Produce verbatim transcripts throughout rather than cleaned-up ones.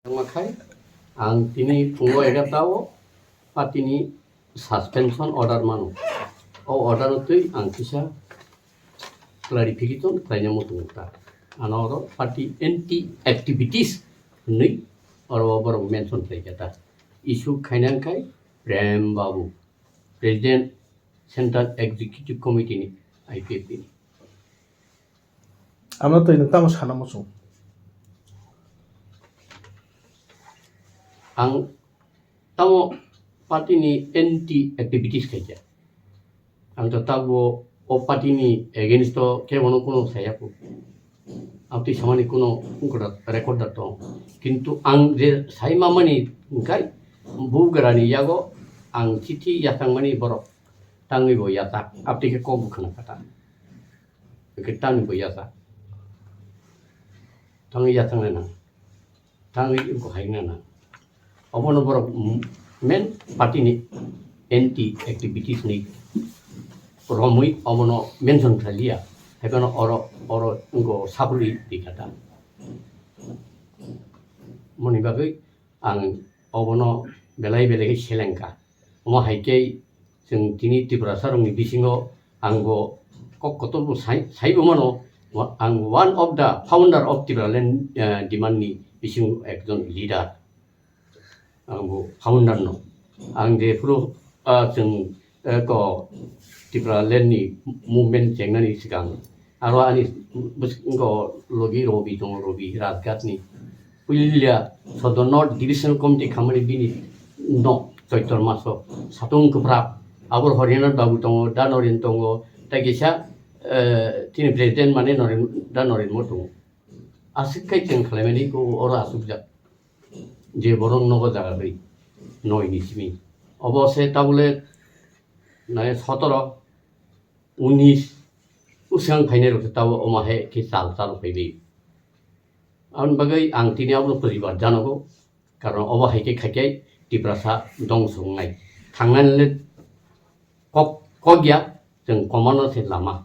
Wngma khai ang tini phungo egarta o party ni suspension order mano. O order no twi ang kisa clarification khlaina muchungo ta. Ano oro party anti activities hwnwi oro borok mention khlai kha ta. Issue khaina wngkhai Prem Babu, President Central Executive Committee ni I P F T ni. Ano twi nwng tamo sana muchung? Ang tamo party ni anti activities khaikha. Ang to tabo o party ni against to kebono kuno saya ko. Abtwi samani kuno record da tong. Kintu ang je sai mamani hwnkhe bugrani yago ang chithi yachangmani borok tangwi bo yachak. Abtwi khe kok bukhana kata. Hwnkhe tangwi bo yachak. Tangwi yachang nang. Tangwi wngkha hai nana. Obono borok, mm, main party ni anti activities ni romwi obono mention khlailiya. Haiphano oro, oro wngkha sabrwi rikha ta. Moni bagwi ang obono belai belai khe selengkha. Omo hai khe chwng tini Tiprasa rokni bisingo ang bo kok kotor bo sai, sai bo mano. Wa-, ang one of the founder of Tipraland, eh, demand ni bisingo ekjon leader. Ang bo founder no. Ang je phuru, ah, chwng, eh, ko Tipraland ni movement chengnani swkang aro ani bwskango logi Robi tongo, Robi Rajghat ni. Puilia Sodor North Division Committee khamani bini nok Choitor maso satung kwprak. Abo Horinath Babu tongo, Da Noren tongo, tei kisa, eh, tini president mane Noren, Da Noren mo tongo. Aswk khai chwng khlaimani ko oro aswkjak. Je borok nogo jaga bai noi ni simi. Obo se tabule nai sotoro, unis, usang phainai rok se tabo omo hai khe chal chal phaibai. Aboni bagwi ang tini abono poribar janogo, karon obo hai khe khai khe Tiprasa dongso wngnai. Thangnani le kok, kok ya, chwng komano se lama.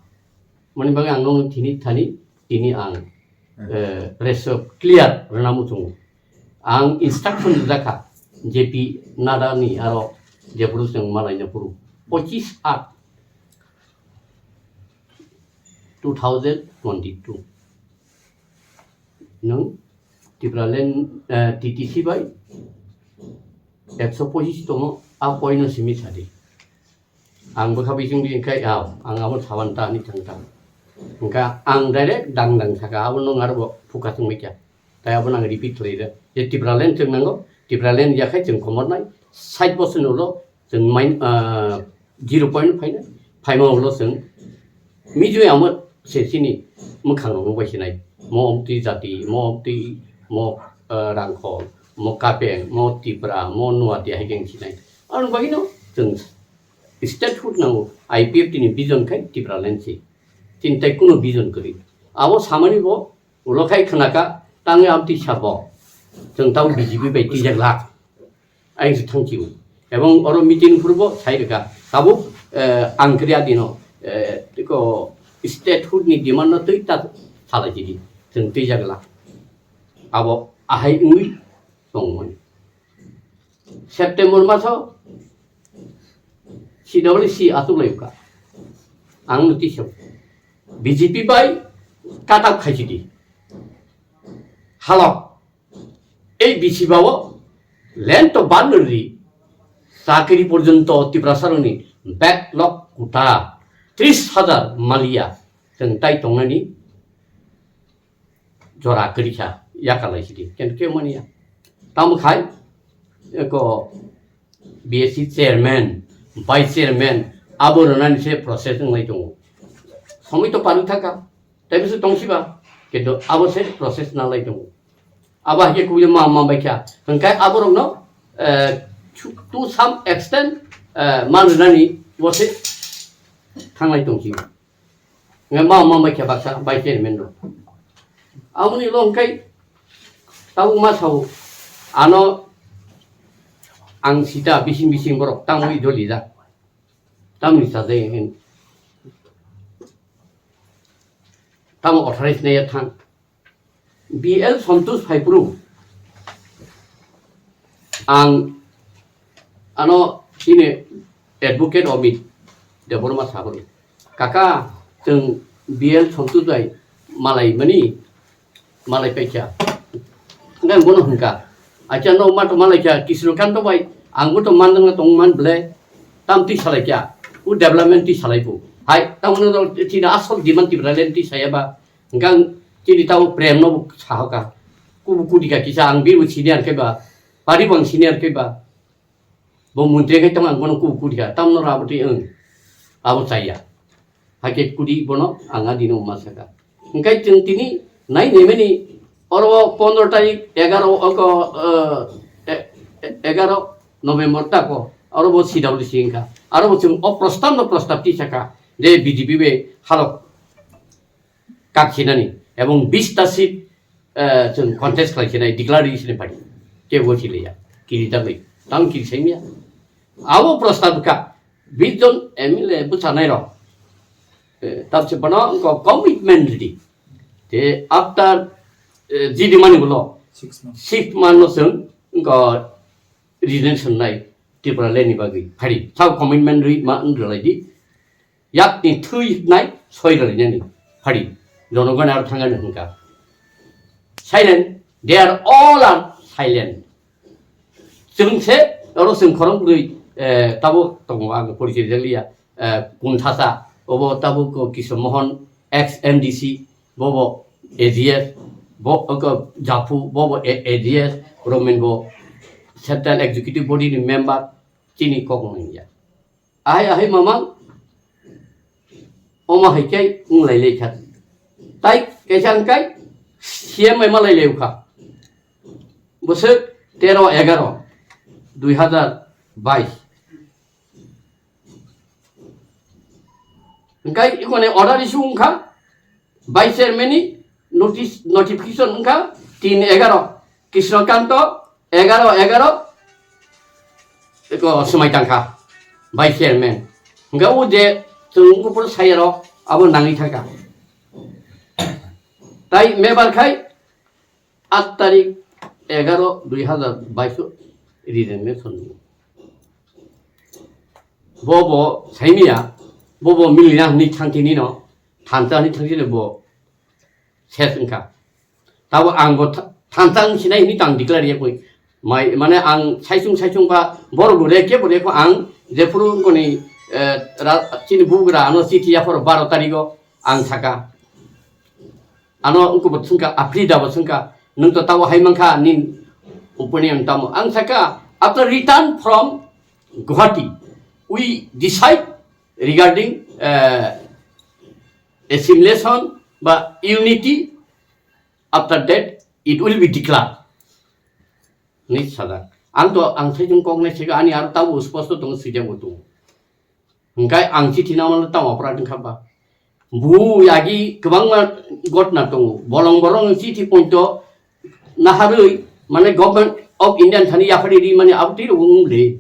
Mani bagwi ang nokno tini thani, tini ang, Hmm. eh, press o clear rwna muchungo. Ang instruction rijak kha J P Nadda ni aro jephuru chwng malaina phuru pochis aat two thousand twenty-two. Nwng Tipraland, eh, T T C bai ekso pochis tongo, a point no simi sadi. Ang bwkha bising bising khai, ah, ang abo saban ta, ani thang ta. Hwnkha ang direct dang dang saka, abo nwng aro bo phuka chwngbai kha. Tai abo nang repeat khlai rw. Je Tipraland chwng nango, Tipraland ya khai chwng komor nai, sait bosor ni ulo chwng main, ah, zero point phainai, phaima ulo chwng mijui amo se chini mwkhang rok bai sinai. Mo omtwi jati, mo omtwi, mo, ah, rangkhol, mo kapeng, mo Tipra, mo nuati hai khe sinai. Ang bagino chwng statehood nango, I P F T ni vision khai Tipraland se. Chini tai kuno vision kwrwi. Abo samani bo ulo khai khwnaka, tangwi amtwi sabo. Chwng tabo B J P bai twijak lak. Ayang se thangchiu. Ebong oro meeting phuru bo sai rwkha. Tabuk, eh, ang kwrwi adino, eh, tiko statehood ni demand no twi ta salai chidi. Chwng twijak lak. Abo ahai wngwi tongmani. September maso C W C achuk lai kha. Ang no tisok. B J P bai cut out khai chidi. Halok. Ei bisi bao land to ban ri. Chakri porjonto Tiprasa rokni backlog kuta tris hajar maliya. Chwng tai tongnani jora kwrwi kha, yakarlai sidi, kento kebo manya. Tamo khai, eko B S C chairman, vice chairman, abo rwnani se process wnglai tongo. Somoi to parwi thaka, tei bwswk tongsiba, kento abo se process nalai tongo. Abo hai khe kubui ma, ma bai kha. Hwnkhe aborokno, eh, to, to some extent, eh, man rwnani bo se thanglai tongsi. Hwnkhe ma, ma bai kha baksa, vice chairman rok. Aboni ulo hwnkhe tabuk ma sao, ano ang sita bising bising borok tangwi doli da. Tamni sajai hwn. Tamo authorized naiya thang. B L Santosh Phaipru, Ang ano chini advocate Amit Debbarma sago, kaka, chwng B L Santosh bai malai mani, malai paikha. Hwnkhe ang bono hwnkha, acha no ma to malai kha, Krishnakanta bai ang bo to mandang tong man ble, tam twi salai kha, u development twi salai bo. Hai, tamo no chini asol demand Tipraland twi saya ba, hwnkhe ang chini tamo prem no sahoka. Kubu kudika kisa ang bibu senior khe ba, pari bang senior khe ba. Bo montri khe tamo ang bono kubu kudika, tamno rabo twi ang abo chaya. Hakhe kudi bono ang adino ma saka. Hwnkhe chwng tini nai nemeni oro pondro tarik egaro oko, eh, e-, e-, egaro November tako oro bo C W C wngkha. Aro bo chwng o prostab no prostab tisaka je B J P bai halok kak sinani ebong bis ta seat, eh, chwng contest khlai sinai declare ri sinai party. Kebo siliya. Kiri dagwi. Tang kiri saimya. Abo prostab ka bis jon M L A bwchanai rok. Eh, tabse bono wngkha commitment ridi. Te after, eh, G D mani bolo six months. Six month no chwng wngkha resignation nai Tipraland ni bagwi. Phari. Sao commitment ri ma wng rwlai di. Yakni thwi nai soi rwlainani phari. Jonogoni aro thangani hwnkha. Silent. They are all are silent. Chwng se oro chwng khorang bwrwi, eh, tabuk tongo ang porichai rijak liya. Eh, Kunthasa, obo tabuk Kishore Mohan, ex M D C, bobo A G S, bo, oko Japhu, bobo A-, A G S, Romin bo Central Executive Body ni member, chini kok wngya. Ahai, ahai, mamang, omo hai khe wng lai lai kha. Tai kaisa wng kai C M bai ma lai lai kha. Bwswk tero egaro dui hazar bais. Hwnkhe ikone order issue wngkha, vice chairman ni notice, notification wngkha tin egaro, Krishnakanto egaro egaro, eko swmai tangkha vice chairman. Hwnkhe o je chwng kupur sayarok abo nangwi thangkha. Tai mebar khai aat tarik egaro dui hazar bais o resignation ni. Bo bo saimiya, bo bo milina hwnwi thangtini no, thansa hwnwi thangtini bo ses wngkha. Tabo ang bo tha-, thansa wng sinai hwnwi tang declare ya koi. Mai, mane ang saisung saisung ba borok bo rek khe bo rek kho ang jephuru koni, eh, ra-, chini bugra ano chithi yapharo baro tarigo ang saka. Ano wngkha bo swngkha, Afrida bo swngkha, "Nwng to tabo hai mankha, nini opinion tamo?" Ang sakha, "After return from Guwahati, we decide regarding, eh, assimilation ba unity, after that it will be declared." Ni sajak. Ang to, ang saichung kok nai sika, ani aro tabo sposto tongo, swijak bo tongo. Hwnkhe ang chithi nangmano tamo aparat wngkha ba? Bu yagi kwbangma gotna tongo. Bolong borong chithi poito naharwi, mane, Government of India thani yaphari ri mani abo twi rwngmung le.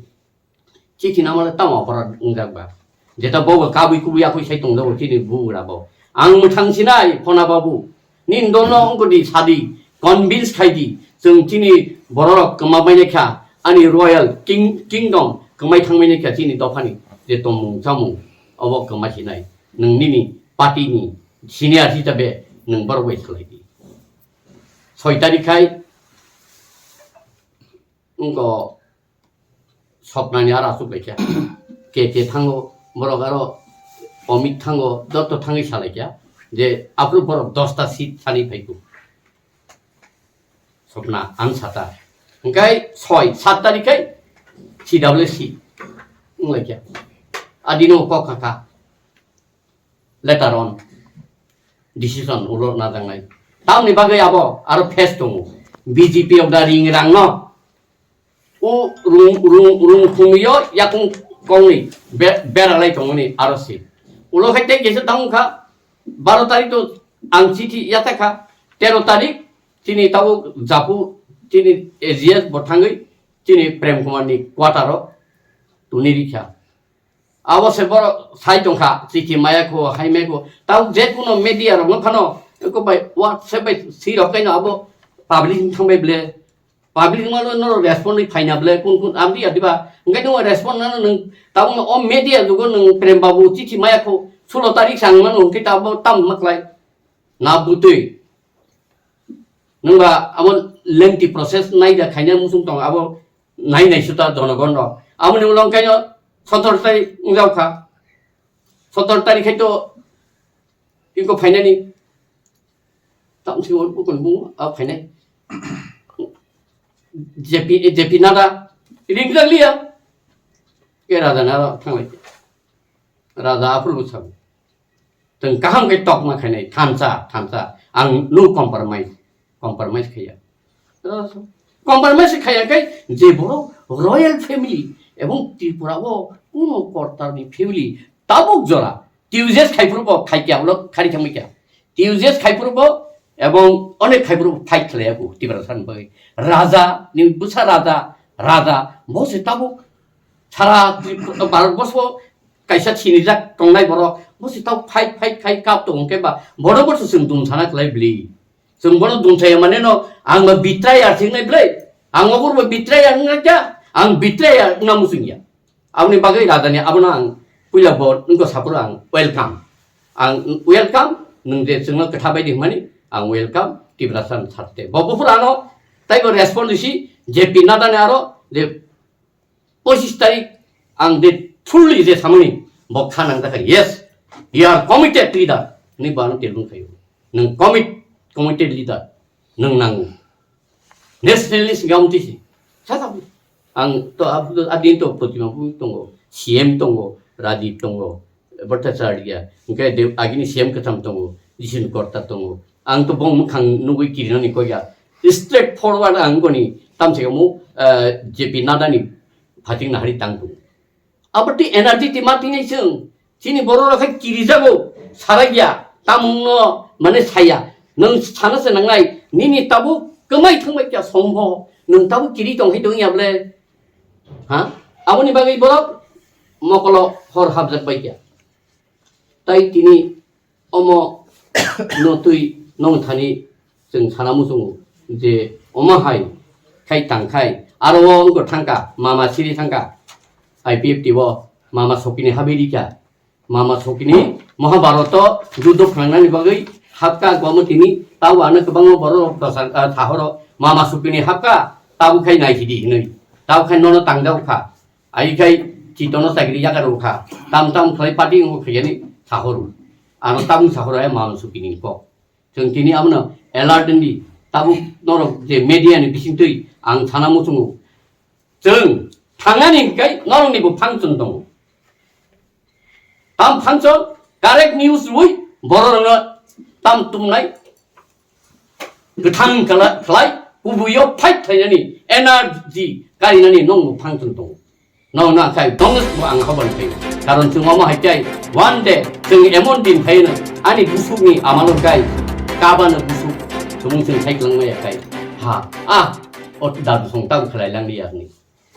Chithi nangmano tamo aparat wngjak ba? Jeta bobo kabui kubui yakui sai tongjago chini bugra bo. Ang mwthang sinai, Phona babu. Nini dono wngkha di sadi, convince khai di, chwng chini bororok kwma bainai kha, ani royal king-, kingdom kwmai thangmani kha chini dophani je tongmung chamung, obo kwma sinai. Nwng nini party ni senior hisabe nwng borok bai salai di. Soi tarik khai wngkha Swapnani aro aswk laikha. K K thango, borok aro Amit thango, joto thangwi salaikha je aphuru borok dosta seat sani phaiku. Swapna, ang sata. Hwnkhe soi, sat tarik khai C W C wnglaikha. Adino kok khakha. Later on decision ulo najaknai. Tamni bagwi abo aro face tongo. B J P of the ring rangno. O rung, rung, rung khumio yakung kongni be-, beralai tongoni aro si. Ulo khai tei kisa tangkha, baro tarik to ang chithi yatakha, tero tarik chini tabo japu chini A G S bo thangwi chini Prem Kumar ni quarter o tuni rikha. Abo se borok sai tongkha, chithi maya kho, hai maya kho. Tamo je kuno media rok no phano, eko bai WhatsApp bai si rok kaino abo public thang bai ble. Public mano no respond ni phaina ble kun kun amdi adiba. Engkai no respond na nung tabo o media jugo nung Prem Babu chithi maya kho sulo tarik sang mano engkai tabo tam maklai. Na butui. Nungba abo lengthy process nai da khaina musung tong abo nai nai suta jonogon rok. Abo ni ulo engkai no sotor tarik ungjao kha. Sotor tarik khai to iko phainani. Tam si ol bukun bu a phainai. J P, J P Nada ring jak liya. Ke raja naro thanglai. Raja aphuru bu sabu. Teng kaham ke tok ma khainai thansa thansa ang no compromise. Compromise khaiya. Compromise khaiya kai je borok royal family ebong Tripura o kuno kortar ni family tabuk jora T U J S khai phuru bo khai kya ulo khari thangma kya. T U J S khai phuru bo ebong onek khai phuru bo fight khlai aku Tiprasa ni bagwi. Raja ni bwsa raja, raja bo se tabuk sara Tripura, Bharat borsho kaisa sinijak tongnai borok bo se tabuk fight fight khai kap tongo khe ba borok bo se chwng dum sana khlai bli. Chwng bono dum saya mane no ang ba betrayer singnai bli. Ang obor ba betrayer wngna kya, ang betrayer wngna musung ya. Aboni bagwi rajani abono ang puila bo wngkha saphuru ang welcome. Ang welcome, nwng je chwngno kwtha bai di hwnmani ang welcome, Tiprasa ni sarte. Bo buphuru ano taibo respond risi J P Nada ni aro je pochis tarik ang je truly je samani bo kha nang jakha, yes, you are committed leader, ni bo ano telbung khayo. Nwng commit, committed leader nwng nango. Nationalist gam tisi. Sasa ang to abdul adin to Protima bu tongo, C M tongo, Rajiv tongo, Bhattacharya, hingke de agini C M katham tongo, Jisun Korta tongo. Ang to bong mukhang nugui kirinani koya. Straight forward ang goni tamse mo, eh, J P Nada ni phating nahari tang tongo. Abo twi energy twi ma tini chwng. Chini borok rok khe kirijago. Saragya. Tamungno mane saya. Nwng sana se nangnai. Nini tabuk kwmai thangbai kya sombho. Nwng tabuk kiri tong hai tong ya ble. Ha? Aboni bagwi borok mokolo hor habjak bai kya. Tai tini omo no twi nong thani chwng sana muchungo je omo hai khai tang khai aro o wngkha thangka mama siri thangka I P F T o mama sokini habiri kha mama sokini Mahabharata judo phangnani bagwi hapka gomo tini tabo ano kwbangma borok dosa, ah, thahoro mama sokini hapka tabo khai nai hidi hinwi tabo khai nono tangjak kha. Ai khai chitono chakri yakarok kha. Tam tam khlai party wngkha yani sahoro. Ano tabuk sahoro ai mama sukini kok. Chwng tini abono alert wngdi. Tabuk norok je media ni bisingtwi ang sana muchungo. Chwng thangnani hwnkhe norokni bo function tongo. Tam function correct news rwui bororokno tam tumnai. Kwthang kala-, khlai, kubuio fight khlainani energy karinani nongbo function tongo. Nong na khai dong bo ang hobon khai. Karon chwng omo hai kai one day chwng emon din phaino ani busukni amalo kai kabano busuk chwng chwng khai kwlangmaya kai. Ha, ah, ot dadu song tang khlai langli yakni.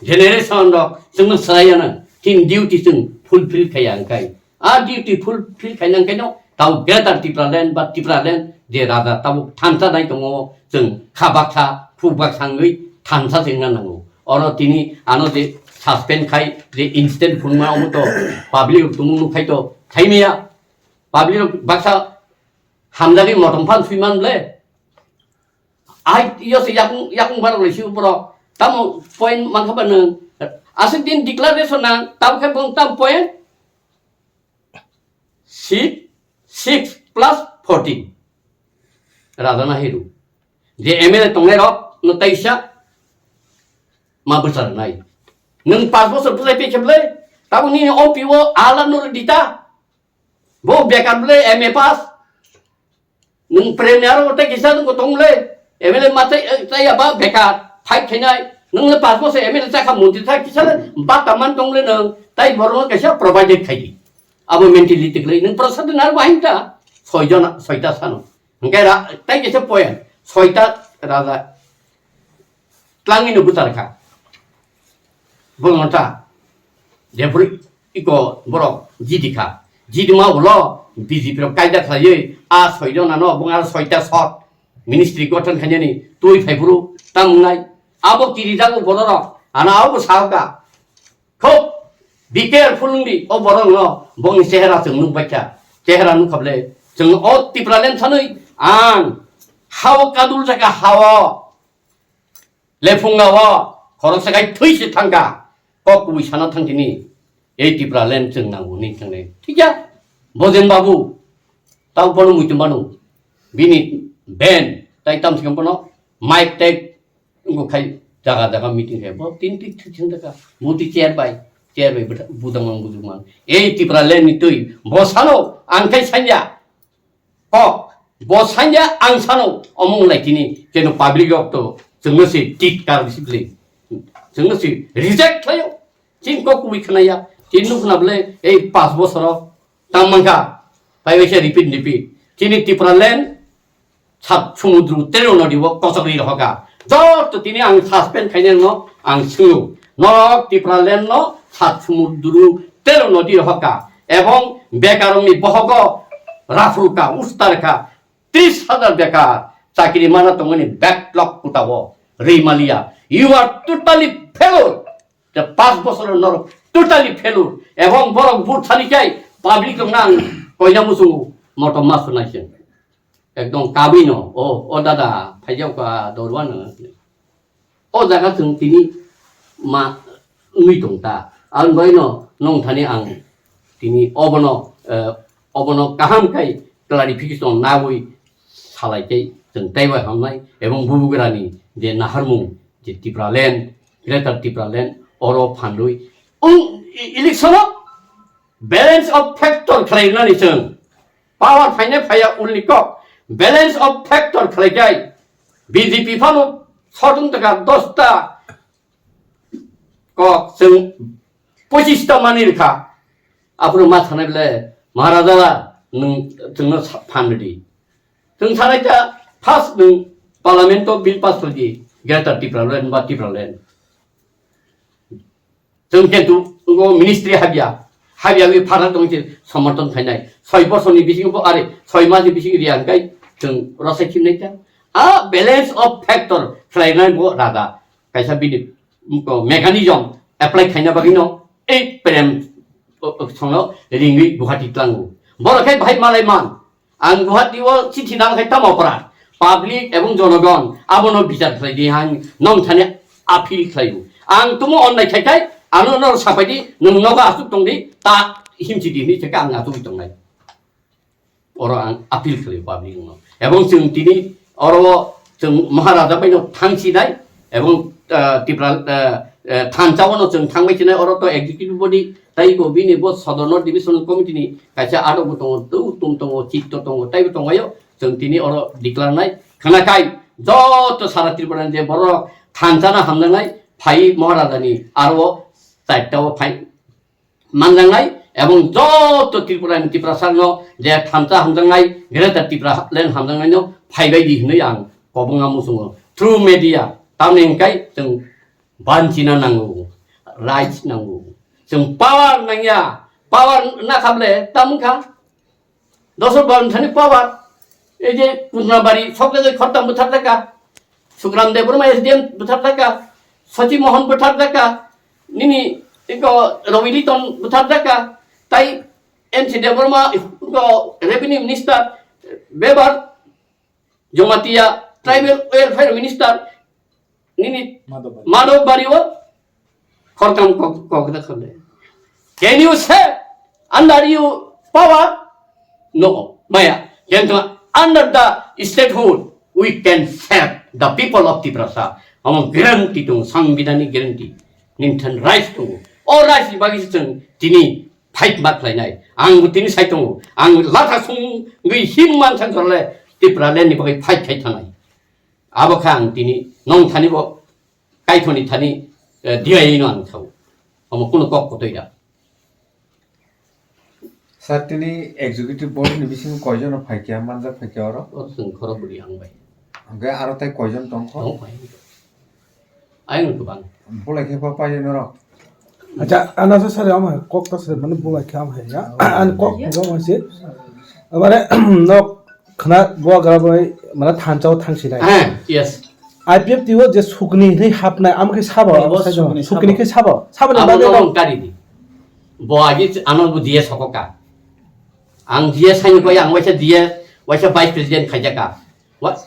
Generation rok chwngno swlaiya nang, chini duty chwng fulfill khaiya hwnkhe. A duty fulfill khaina hwnkhe no tao Greater Tipraland ba Tipraland je raja tabo thansa nai tongo, chwng kha baksa, phuk baksa wngwi thansa se wngna nango. Oro tini ano je suspend khai, je incident phunukma omo to public rok tumung nuk khai to thaimaya. Public rok baksa hamjagwi motom phan swiman ble. Ai, yo se yakung, yakung barok lai si borok. Tamo point mankha ba nwng. Aswk din declaration nang, tamo khe bong tam point? Six, six plus fourteen. Raja na hiru. Je M L A tongnai rok, no taisa ma bwchar nai. Nwng pas bosor bwchai pe kheble, tamo nini O P O ala nur dita. Bo bekar ble M A pass. Nwng premier o tei kisa nwng tong le. M L A ma tei, eh, tei aba bekar. Fight khainai. Nwng le pas bosor M L A chakha mantri thai kisa le bata man tong le nwng. Tai borok no kaisa provided khai di. Abo mentality khlai nwng prasad nar bahai ta. Soi jona, soita sano. Hingke ra-, tai kisa point. Soita raja. Tlangwi no bwchar kha. Bwlwng ta. Jephuru iko borok jidi kha. Jidi ma ulo B J P rok kaida khlaiwi a soi jona no bung aro soita sot ministry gothon khainani twi phaiphuru tam wngnai. Abo kirijago bororok, ano abo bo sahoka. Khub be careful wngdi, o borokno bongni chehera chwng nukbaikha. Chehera nukha bwle, chwng o Tipraland sanwi ang hao kadul jaka hao. Lephunga o khoroksa khai thwi se thangkha, kok kubui sana thangtini, ei Tipraland chwng nango hwnwi thangnai. Thikya, Bojen Babu, tau bono muitum mano, bini ben, tai tam sikam bono, mic tag, wngkha khai jaga jaga meeting khai, bo tin tik thwi thang dakha, bo twi chair bai, chair bai bwtha-, budang mang buduk mang. Ei Tipraland ni twi, bo sano, ang khai sanya, Kok, bo sanya ang sano, omo wng lai tini, keno public rok to, chwngno se tit kar bisi bwle. Chwngno se reject khlaio. Chini kok kubui khwnaya. Chini nukna bwle, ei pas bosoro, tang mankha, pai bai se repeat, repeat. Chini Tipraland, sat sumudru tero nodi o kochok ri rohoka. Joto tini ang suspend khainai no ang swngno. Norok Tipraland no sat sumudru tero nodi rohoka. Ebong bekarongni bohogo raphruka, ustarkha, tris hajar bekar chakri mana tongmani backlog kutao ri maliya. You are totally failure. The past bosor norok totally failure. Ebong borok vote sani kai public rok nang koina musungo motom masu naising. Ekdom kabui no, o, o dada, phaijak ba dorwa no. O jaga chwng tini ma wngwi tong ta. Ang bai no nong thani ang tini obono, eh, obono kaham kai clarification nawi salai kai chwng tei bai hamnai ebong bubugrani je naharmung je Tipraland, Greater Tipraland oro phandui. Ung, i-, election o balance of factor khlainani chwng. Power phainai phaiya ulni kok. Balance of factor khlaikai. B J P phano sotung taka dosta kok chwng pochista mani rikha. Aphuru ma sanai bele, Maharaja, nwng chwngno sa-, phan ridi. Chwng sanai ta first nwng Parliament o bill pass khlai di, Greater Tipraland ba Tipraland. Chwng kintu ngo ministry habya, habya wi phara tong se somoton khainai. Soi bosor ni bisingo bo are, soi mas ni bisingo riya hwnkhe chwng rosai khimnai ta. A balance of factor khlainai bo raja. Kaisa bini, ko, mechanism apply khaina bagwi no ei prem, o, o, songno ringwi Guwahati tlango. Borok khe bahai malai man. Ang Guwahati o chithi nang khai tamo pora. Public ebong jonogon abono bichar khlai di, ang nong thani appeal khlaibu. Ang tumo onnai khai khai ano no sapai di, nwng nogo asuk tong di, ta himchi di hini theke ang asuk tongnai. Oro ang appeal khlai public no. Ebong chwng tini oro chwng Maharaja bai no thangsi nai, ebong, ah, Tipra, ah, ah, thansa o no chwng thangbai sinai, oro to executive body tai bo bini bo Sodor North Division Committee ni kaisa adok bo tongo, tu tum tongo, chitto tongo, tai bo tongo yo. Chwng tini oro declare nai khna kai joto sara Tripura ni je borok thansa no hamjaknai phai Maharaja ni aro chaita o phai manjaknai, ebong joto Tripura ni Tiprasa no je thansa hamjaknai, Greater Tipraland hamjaknai no phaibai di hinwi ang kobonga muchungo through media. Tamni hwnkhe chwng banchina nango, rights nango. Chwng power nangya, power nakha ble tam wngkha. Dosor Baron thani power. Ei je Putnabari sok jagoi khortam bwthar jaka. Sukram Debbarma S D M bwthar jaka. Sachi Mohan bwthar jaka. Nini eko Ravi Liton bwthar jaka. Tai N C Debbarma eko Revenue Minister. Bebar Jamatia Tribal Welfare Minister. Nini Madhobari. Madhobari o khortam kok, kok da khale. Can you say under you power? No, maya. Kintu under the statehood, we can save the people of Tiprasa. Amo guarantee tung, sangbidhani guarantee. Nini thani rights tung. O rights ni bagwi se chwng tini fight ma khlainai. Ang bo tini sai tongo. Ang latha sungwi him man san chorle Tipraland ni bagwi fight khai thanai. Abo kha ang tini nong thani bo kaithoni thani, eh, diyaino ang thau. Omo kuno kok kotoi da. Sir, tini executive board ni bisingo koijono phaikha, manjak phaikha oro? Oro chwng khorok bwrwi ang bai. Hwnkhe aro tai koijon tongkho? Tong bai. Ayang kwbang. Bolai khe pa paio norok? Acha, ano sa sare ama kok ta sare mane bolai khe ama ya. Ani kok bujo ma se. Amare nok khna buagra bai mane thansa o thangsinai. Ah, yes. I P F T o je sukni hinwi hapnai, amo khe sabo, Abo sukni sukni sabo. Khe sabo. Sabo ni Abo bagwi no rok ang kari di. Bo agi ano bo diye sokoka. Ang diye saini koi ang waisa diye, waisa vice president khaijaka. Wa-,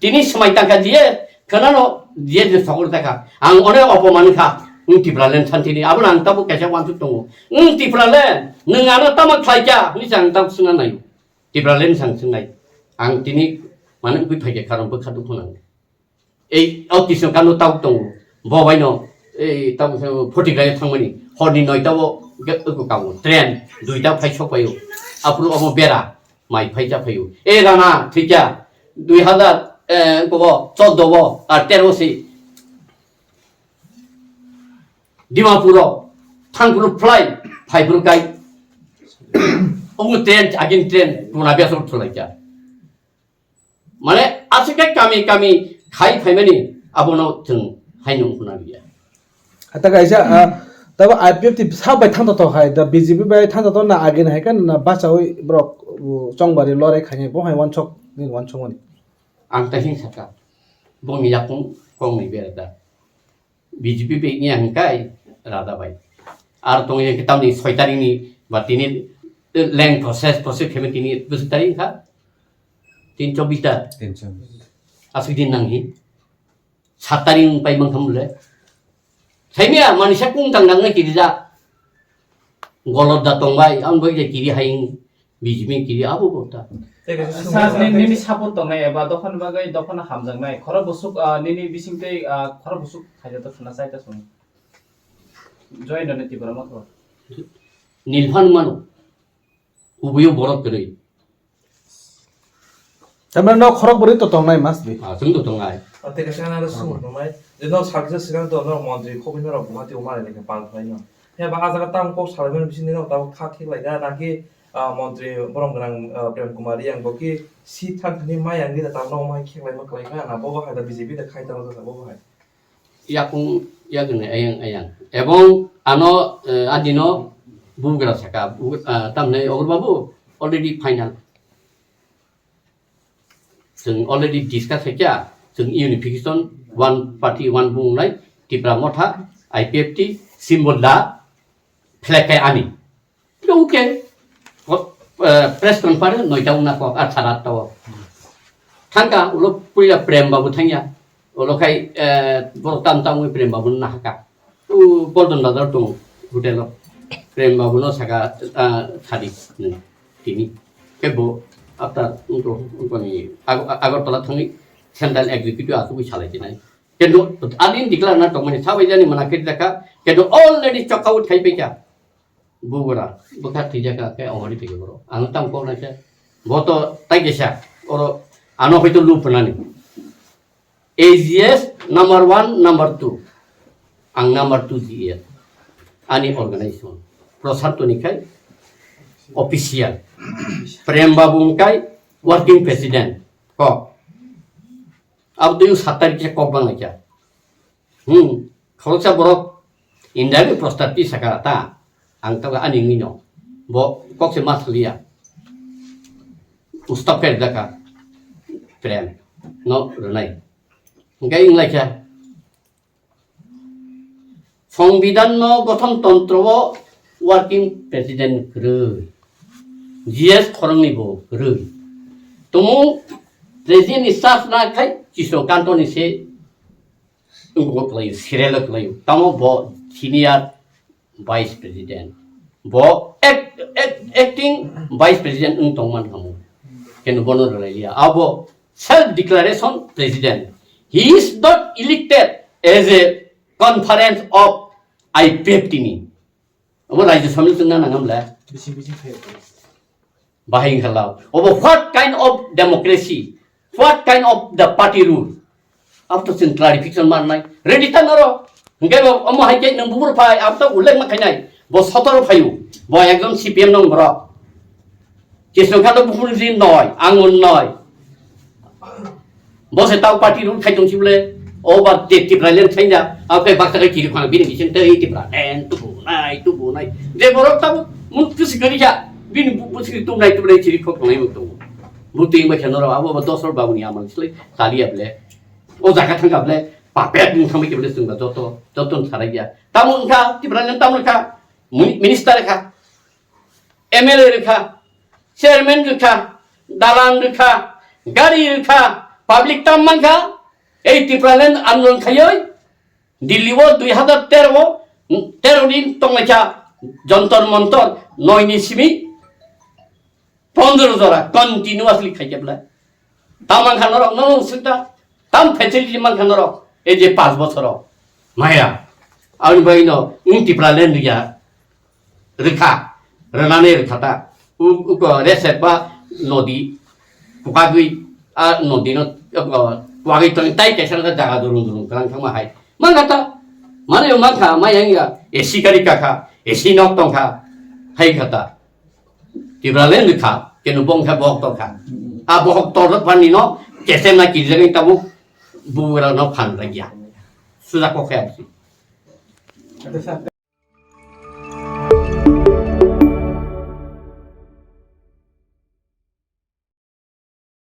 tini swmai tangka diye, khwnano diye je sokor taka. Ang one opoman kha, wng Tipraland santini. Abo ang tabo kaisa wansuk tongo. Wng Tipraland, nwng ano tamo khlaika, hinwi ang tabo swngna naio. Tipraland sang swngnai. Ang tini mane wngwi phaikha karon bwkha dukhu nang. Ei o Kisno Kano tau tongo. Bo baino ei tau photigrayo thangmani. Horni noita o ge-, eko kango. Train duita phai sokpaio. Aphuru omo bera mai phai cha phaio. E rana thikya dui hazar, eh, kobo choddo o ar tero si. Dimapur o thangphuru fly, phaiphuru kai. Omo train, agin train, tuna biasok thulaikya. Mane, aswk khe kami kami khai phaimani, abono chwng haino wngkhwna liya. Hata kaisa, ah, tabo I P F T sak bai thangto to hai, da B J P bai thangto to na agin hai kan na bachawi borok, uh, chongbari lorai khainai bo hai wansok ni wansok mani. Ang ta hing saka, bongni yakung kongni bera da. B J P bai wngya hwnkhe rada bai. Ar tongya khe tamni soi tarikni ba tini leng process, process khaimani tini bwswk tarik wngkha? Tin chobbish ta? Tin chobbish. Aswk din nanghi? Sat tarik wng pai mankha mole? Saimya manisa kung tang nangnai kirijak. Golot da tongbai, ang bai je kiri hai wng. B J P kiri abo bo ta. Tei kaisa Sa-, swngo. Ni-, nini support tongnai eba dophani bagwi dophano hamjaknai. Khorok bwswk, ah, nini bisingtwi, ah, khorok bwswk khaijak to khwna chai ta swngo. Joy no ni Tipra motho. Nilphan mano. Ubuyo borok kwrwi. Tamani no khorok bwrwi to tongnai must be. Ah, chwng to tongnai. Ah, tei kaisa nang swngo tongnai. Je no saksa swkang to no montri khobwi norok Guwahati o malai lekha pal khlai no. He ba ah jaga tamo kok salaimani bisingtwi no tamo kha thik lai kha naki, ah, montri borom gwnang, ah, Prem Kumar Riyang bo ki seat thang thani mai ang gida tamo no mai kheklai ma kwlai kha na bo bo hai da B J P da khai tamo jasa bo bo hai. Yakung yakni ayang ayang. Ebong ano, eh, adino bugra saka, bu-, ah, tamne Ogor babu already final. Chwng already discuss khaikha, chwng unification, one party, one bungnai, Tipra Motha, I P F T, symbol da, flag kai ani. Okay. O, eh, press conference noita wngna kok, ar sara to. Thangka, ulo puila Prem Babu thangya. Ulo khai, eh, borok tam tam wngwi Prem Babu nahaka. U Paldon Bazar tong hotel o. Prem Babu no saka, ah, sadi, hmm, tini. Kebo after unko, unko ni Ag-, Agartala thangwi Central Executive asugwi salai tinai. Kendo adin declare na tongmani sabai jani mana khe jaka. Kendo already chokka ut khai pekya. Bubura, bwkha thwijaka khe ongori thwigo borok. Ang tam kok naikhe. Bo to tai kisa. Oro ano hoito lu phnani. A G S number one, number two. Ang number two G S. Ani organization. Prasad Toni khai official. Prem Babu khai working president. Kok. Abo twi sat tarik kisa kok bang lai kha. Hmm. Khoroksa borok India ni prostat ti saka ta. Ang ta ani ngino. Bo kok se mas liya. Ustaper daka. Prem. No, renai. Engkai inglai kha. Songbidan no gothon tontro o working president kwrwi. G S khoroknwi bo kwrwi. Tumung president ni sasna khai Kisno Kanto ni se wngkuk kwlaio, serial kwlaio. Tamo bo senior vice president. Bo act-, act-, acting vice president wng tongman kamo. Keno bono rwlailia. Abo self declaration president. He is not elected as a conference of I P F T ni. Abo Rajya Samil chwngna nangam le. Bising bising khayo. Bahai wngkha lao. Obo what kind of democracy? What kind of the party rule? Abo to chwng clarification manai. Ready ta noro. Hwnkhe bo omo hai khe nwng buphuru phai, abo to ullekh ma khainai. Bo sotoro phaio. Bo ekjon C P M nong borok. Kisno Khanto buphuru di noi, ang noi. Bo se tau party rule khai tong si bole. O ba te Tipra len khai da. Abo khe baksa khe kiri khang bini bising tei Tipra len tubu nai, tubu nai. Je borok tamo mun kusi gari ja. Bini bu-, busi tu nai tu nai chiri khok nai tu. Bu tu ma khano abo ba dosor babu ni amal sile tali able. O jaga thangkha bole papet mung thangbai khe bole chwngba joto, joto ni sarai ya. Tamo wngkha, Tipraland tamo wngkha, muni-, minister kha, M L A rwkha, chairman rwkha, dalan rwkha, gari rwkha, public tam mankha, ei Tipraland andolon khaioi, Delhi o dui hazar tero o, tero din tonglaikha Jantar Mantar noi ni simi pondro jora continuously khaikhe bwlai. Tam mankha norok, norok swngkha, tam facility mankha norok, ei je panch bochoro. Maya, aboni bagwi no wng Tipraland ya. Rwkha, rwnani rwkha ta. U-, uko resep ba nodi, kwbagwi, a nodi no, uko kwbagwi tong tai kaisa jaga durung durung kwrang thangma hai. Mankha ta, mane mankha, maya wngya, A C gari kakha, A C nok tongkha, hai kha ta. Tipraland wngkha, kenu bongkha bohok tongkha. A bohok tongkha pani no, kesem na kijagwi tabuk, bugra no phan ragya. Suja kokhe absi.